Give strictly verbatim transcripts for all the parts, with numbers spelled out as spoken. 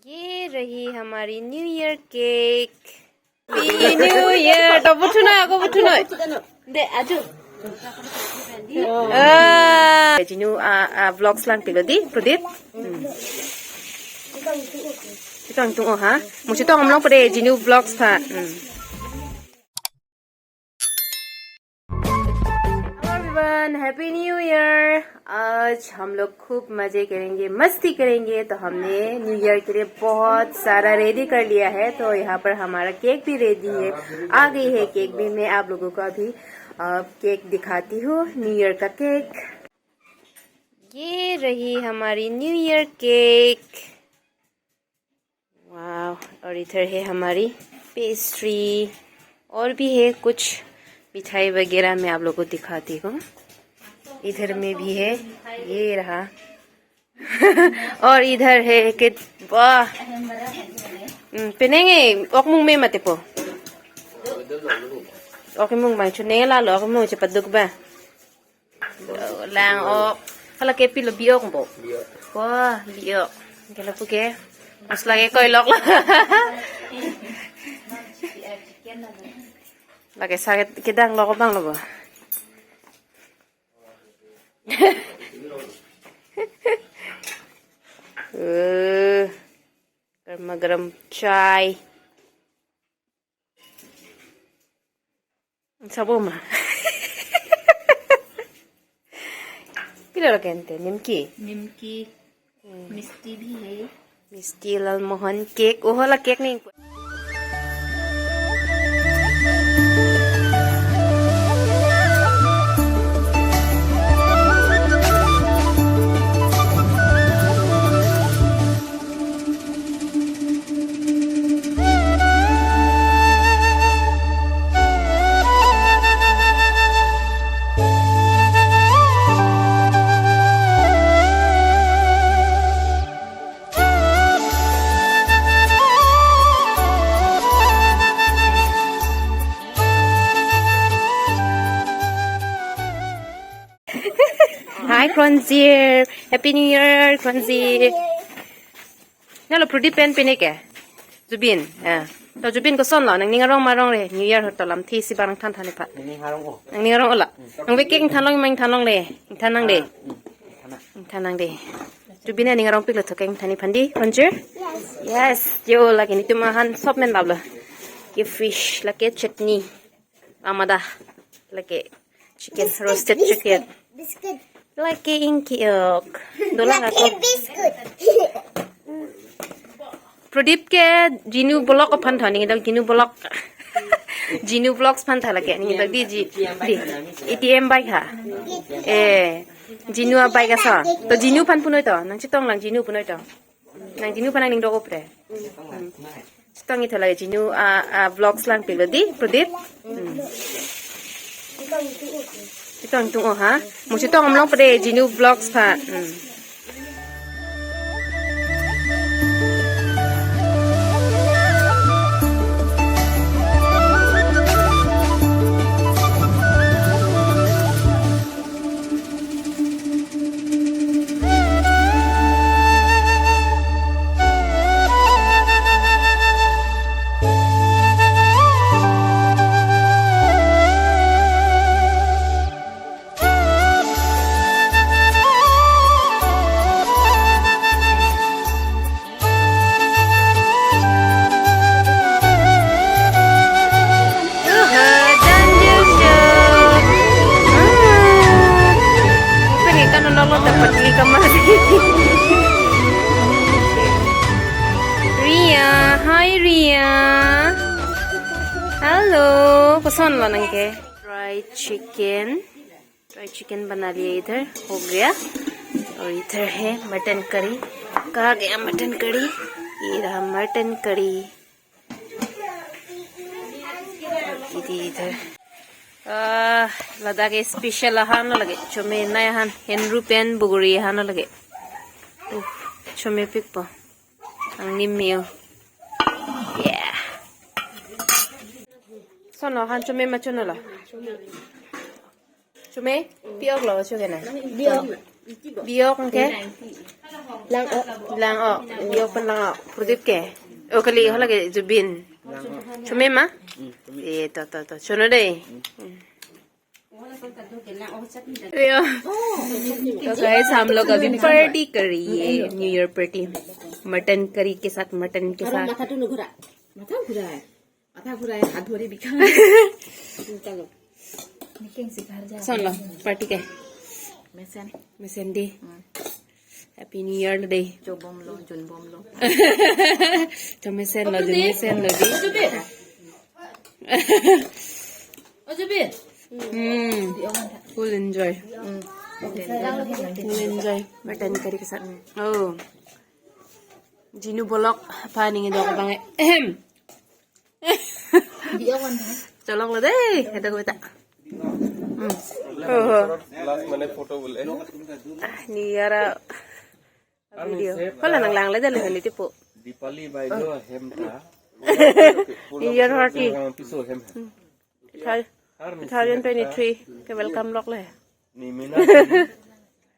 ये रही हमारी new year cake. Happy New Year. To buthu noi, ako buthu noi. De, aju. Ah, Jinu, ah, ah, vlogs lang pilo di, Pradip. Hmm. Chetong tung o ha. Mo chetong amlong pade Jinu vlogs pa. Hmm. Hello everyone, Happy New Year. आज हम लोग खूब मजे करेंगे, मस्ती करेंगे, तो हमने न्यू ईयर के लिए बहुत सारा रेडी कर लिया है। तो यहाँ पर हमारा केक भी रेडी है, आ गई है केक भी। मैं आप लोगों को अभी, अ, केक दिखाती हूँ, न्यू ईयर का केक। ये रही हमारी न्यू ईयर केक। वाह, और इधर है हमारी पेस्ट्री, और भी है कुछ मिठाई वगैरह, मैं आप लोग को दिखाती हूँ। इधर में भी है, ये रहा। और इधर है कि, वाह। Hmm, penenge, ok mung me mati po. Ok mung mai chunenge lalo, ok mung chepaduk ba. Lang ok. Hala ke pilo biok bo. Biok. Wah, biok. Kala puke. Masala ke koilok lo. Lake sa ke kedang lo ko bang lo bo. Eh, garma garam chai. Sabo ma. Pilo lo kente, nimki? Nimki. Hmm. मिष्टी भी है। मिष्टी, लालमोहन, केक, ओहो ला केक नहीं। Hi, Kronzir. Happy New Year, Kronzir. Nalo Pradip pen pine ke? Jubin. Eh. To Jubin koson lo, nangning arong ma arong le, New Year ahut to lamthe isi abang nangthan than ipha. Nangning arong o. Nangning arong o la. Nang bek cake ingthan long ma ingthan longle. Ingthan nang de. Ah, hmm, ingthan nang. Ingthan nang de. Jubin aning arongpik lo to cake ingthan iphan di, Kronzir? Yes. Yes. Jo, lake netum aphan sop men bab lo. Ke fish, lake chutney. Amada. Lake chicken, biscuit, roasted biscuit, chicken. Biscuit. Lake ingki ok. Dolang lake ako. Biscuit. Pradip ke Jinu vlog aphan tha, ningdok Jinu vlog. Jinu vlogs aphan tha lake, ningdok di ji. Di. A T M bike ha. Eh, Jinu a bike asa. To Jinu aphan punoi to. Nang chetong lang Jinu punoi to. Nang Jinu aphan nangning do-op re. Hmm. Chetong-i tha lake Jinu a, a vlogs lang pilo di, Pradip. Hmm. Chetong tung o ha. Mo chetong amlong pade Jinu vlogs pa. Hmm. Ria, hi Ria. Hello, koson lo nang ke? Fried chicken. Fried chicken बना लिया, इधर हो गया। और इधर है mutton curry, कहाँ गया मटन करी? ये रहा मटन करी। और इधर, इधर। Ah, ladak special ahan lo lake. Chome nai ahan, henru pen buguri ahan lo lake. Uh, chomepik po. Ang nimeo. Yeah. Sono ahan chome ma chono la. Chome, pi-ok lo, cho kena? Biok. Biok, okay? Lang-ok. Lang-ok. Yo pen lang-ok. Pradip ke. Oh, kali ho lake Zubeen. Chome ma? Eh, to, to, to. Chono dei. Yo. तो गाइस, हम लोग अभी पार्टी कर रही है, new year party. Mutton curry के साथ, मटन के साथ। माथा तो न घुरा। माथा घुरा है। माथा घुरा है, हाथ भरी बिखा। चलो। Son lo, party ke. Mesen. Mesen dei. Hmm. Happy New Year lo dei. Chobom lo, junbom lo. Chomesen lo, junmesen lo dei. Ojubir. Ojubir. Hmm. Full enjoy. Hmm. Full enjoy. Mutton curry ke saath. Oh. Jinu bolok apa ning dok bang. Ahem. Cholok lo dei, ada kota. Hmm. Oh. Last mane photo bole. Ah, New Year a video. Hala nang lang le dei le hali tipo. Dipali bai jo hem ta. New Year party. Piso hem. Ithal-, Har ni two thousand twenty-three ke welcome lok le. Ni mina chini,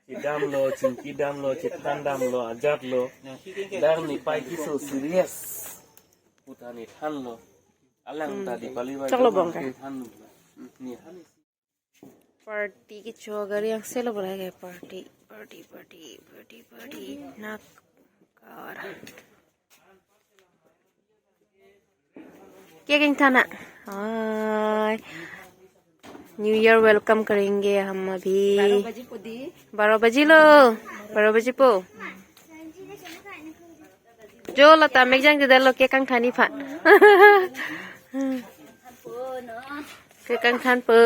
chidam lo, chingki dam lo, chithan dam lo, ajat lo. Dar ni pai kiso serious. Puta ni than lo. Alang ta Dipali ba Chok lo bong ke? Than lo. Ni han. Party kecho gari angse lo bolai ke party, party, party, party, party. Nak kar. क्या कहना था ना? हाय। New Year welcome करेंगे हम अभी। बारह बजे को दी। बारह बजे lo। बारह बजे po. Jo lata mekjang di dalo cake kangthan-i pha. Cake kangthan po.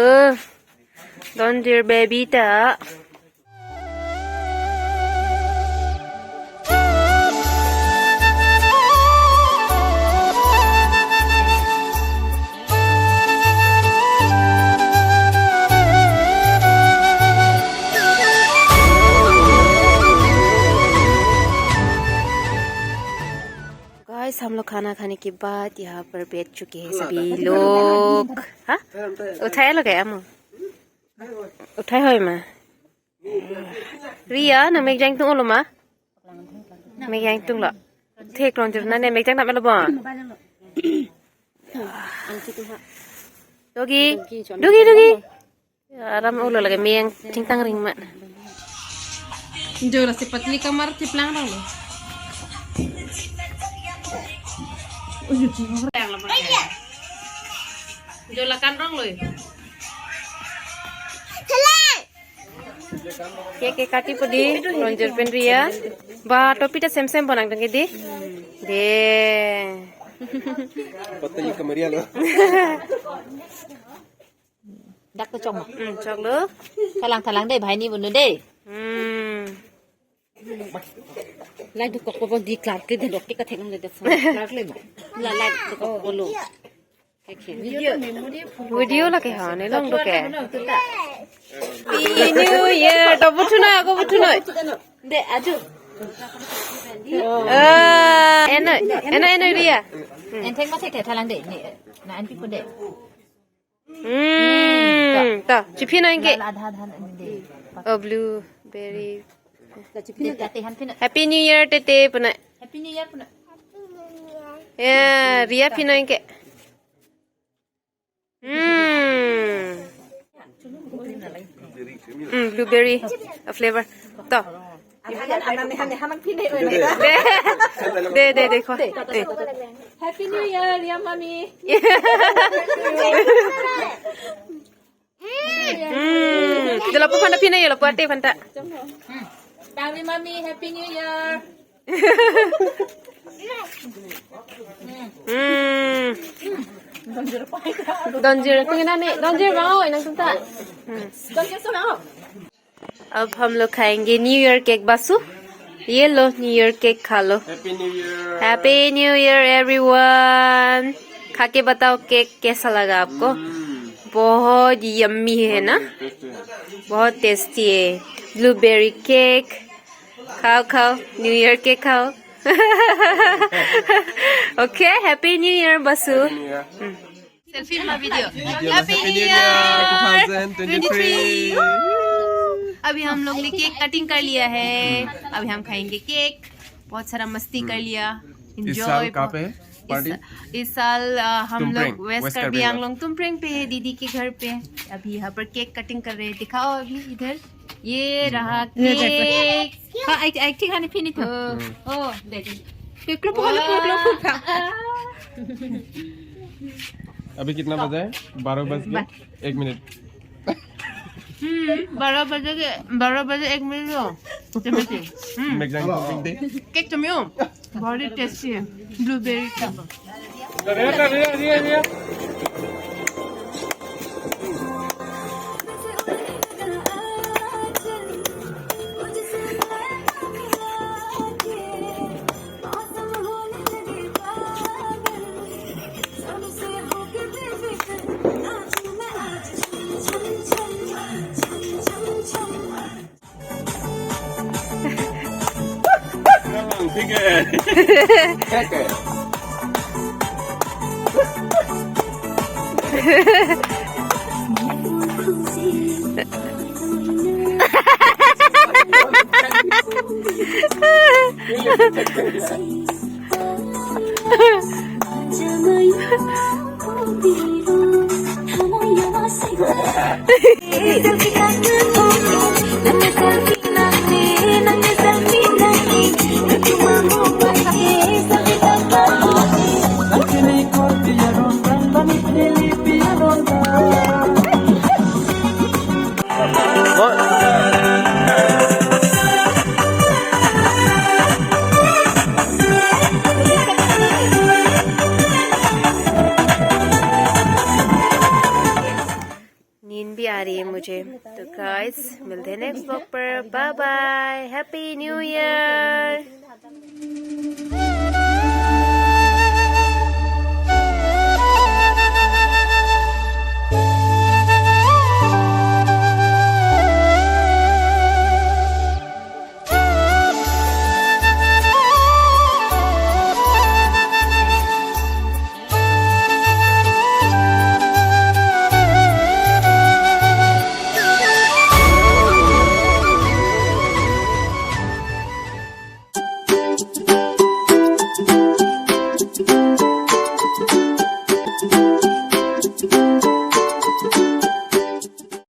Donjir baby ta. Guys, हम लोग खाना खाने के बाद यहाँ पर बैठ चुके हैं सभी लोग। हाँ? उठाया लोग है, अम्म? उठाया है, माँ? Ria, nang mekjang tung lo ma? Mekjang tung lo. Theklong jur na ne mekjang na melo bon. Dogi, dogi, dogi. Aram ulo lake meyang tingtang ring ma. Jo lasi patli kamar chiplang rong lo. Jo lakan rong lo. Cake, cake kati po dei, Ronjir pen Ria. Ba, topi ta sem sem bonang dong ke dei. Dei. Patli kamaria lo. Dak to chok ma. Hmm, chok lo. Thalang, thalang dei, bhai ni bunu dei. Hmm. Lai dukok po dei, Clark ke dei, dok ke kathek nang dei. Clark le ma. La, lai dukok po lo. Video lake ha, ne long do ke. Happy New Year. To buthu noi, ako buthu noi. De, aju. Ah, eno, eno, eno, Ria. Entheng ma thek thek thalang de, ni. Na anpi po de. Hmm, to, chiphi noi ke. La, la, adha, adha, de. Oh, blueberry. De, tete han phi noi. Happy New Year, tete, puna. Happy New Year, puna. Ya, Ria phi noi ke. Hmm. Hmm, blueberry flavor. To. De, de, de, de, ko. Eh. Happy New Year, Ria mami. Hmm. Dei lapu aphanta phi noi, lapu ate aphanta. Tangri mami, Happy New Year. Hmm. Donjir, kung ina ne, Donjir bang-o, inang tum ta. Hmm. Donjir so bang-o. अब हम लोग खाएंगे new year cake, Basu. ये लो, new year cake खा लो। Happy New Year. Happy New Year, everyone. खा के बताओ, केक कैसा लगा आपको? Hmm. बहुत यम्मी है ना? बहुत टेस्टी है। बहुत टेस्टी है। Blueberry cake. खाओ, खाओ, न्यू ईयर केक खाओ। Okay, Happy New Year, Basu. Happy New Year. Hmm. Selfie ma video. Video, Happy New Year, two thousand twenty-three. Woo! अभी हम लोग ने केक कटिंग कर लिया है। अभी हम खाएंगे केक। बहुत सारा मस्ती कर लिया। इस साल कहाँ पे है इस, पार्टी? इस साल अ, हम तुमप्रेंग, लोग वेस्ट वेस्ट कार्बी कार्बी आंगलोंग तुमप्रेंग पे है, दीदी के घर पे। अभी यहाँ पर केक कटिंग कर रहे हैं। दिखाओ अभी इधर। ये रहा केक। हाँ, एक, एक ठिकाने फिनिट हो। ओ, ओ, देखो। Keklop po, keklop po, keklop po. अभी कितना बजा है? बारह बज गया। एक मिनट। हम्म, बारह बजे के, बारह बजे एक मिनट हो। चमेली। हम्म, Megang tumping deh. केक चमेली। बहुत ही टेस्टी है। ब्लूबेरी का। ठीक है। ठीक है। नींद भी आ रही है मुझे। तो गाइस, मिलते हैं नेक्स्ट व्लॉग पर। Bye bye, happy new year.